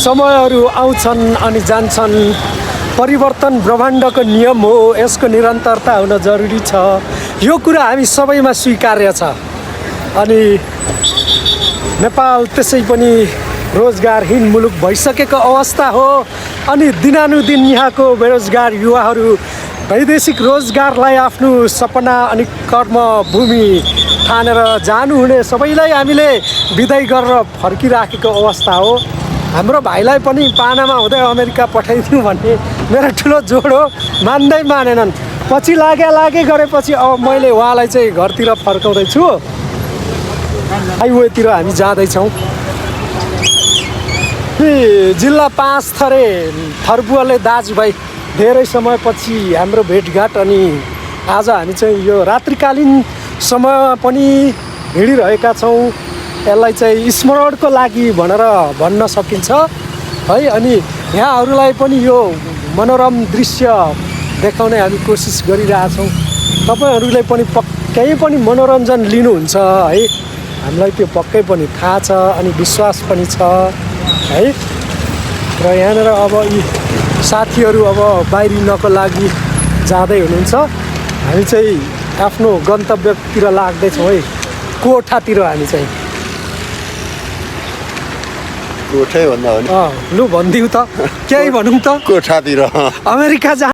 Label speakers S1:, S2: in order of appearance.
S1: समयहरू आउँछन् अनि जान्छन्, परिवर्तन ब्रह्माण्डको नियम हो, यसको निरन्तरता हुन जरुरी छ। यो कुरा हामी सबैमा स्वीकार्य छ। अनि नेपाल त्यसै पनि रोजगारहीन मुलुक भइसकेको अवस्था हो। अनि दिनानुदिन यहाँको बेरोजगार युवाहरू वैदेशिक रोजगारलाई आफ्नो सपना अनि कर्मभूमि ठानेर जानुहुने सबैलाई हामीले विदाई गरेर फर्किराखेको अवस्था हो। हाम्रो भाइलाई पनि पानामा हुँदै अमेरिका पठाइदिउँ भन्ने मेरो ठुलो जोड हो, मान्दै मानेनन्। पछि लागे गरेपछि अब मैले उहाँलाई चाहिँ घरतिर फर्काउँदैछु। हाइवेतिर हामी जाँदैछौँ। जिल्ला 5 थरे थरबुवाले दाजुभाइ धेरै समयपछि हाम्रो भेटघाट। अनि आज हामी चाहिँ यो रात्रिकालीन समयमा पनि हिँडिरहेका छौँ। यसलाई चाहिँ स्मरणको लागि भनेर भन्न सकिन्छ है। अनि यहाँहरूलाई पनि यो मनोरम दृश्य देखाउने हामी कोसिस गरिरहेछौँ। तपाईँहरूले पनि पक्कै पनि मनोरञ्जन लिनुहुन्छ है, हामीलाई त्यो पक्कै पनि थाहा छ अनि विश्वास पनि छ है। र यहाँनिर अब यी साथीहरू अब बाहिरिनको लागि जाँदै हुनुहुन्छ। हामी चाहिँ आफ्नो गन्तव्यतिर लाग्दैछौँ है, कोठातिर। हामी चाहिँ
S2: कोठै भन्दा हो नि।
S1: लु भनिदिउँ त, केही भनौँ त।
S2: कोठातिर
S1: अमेरिका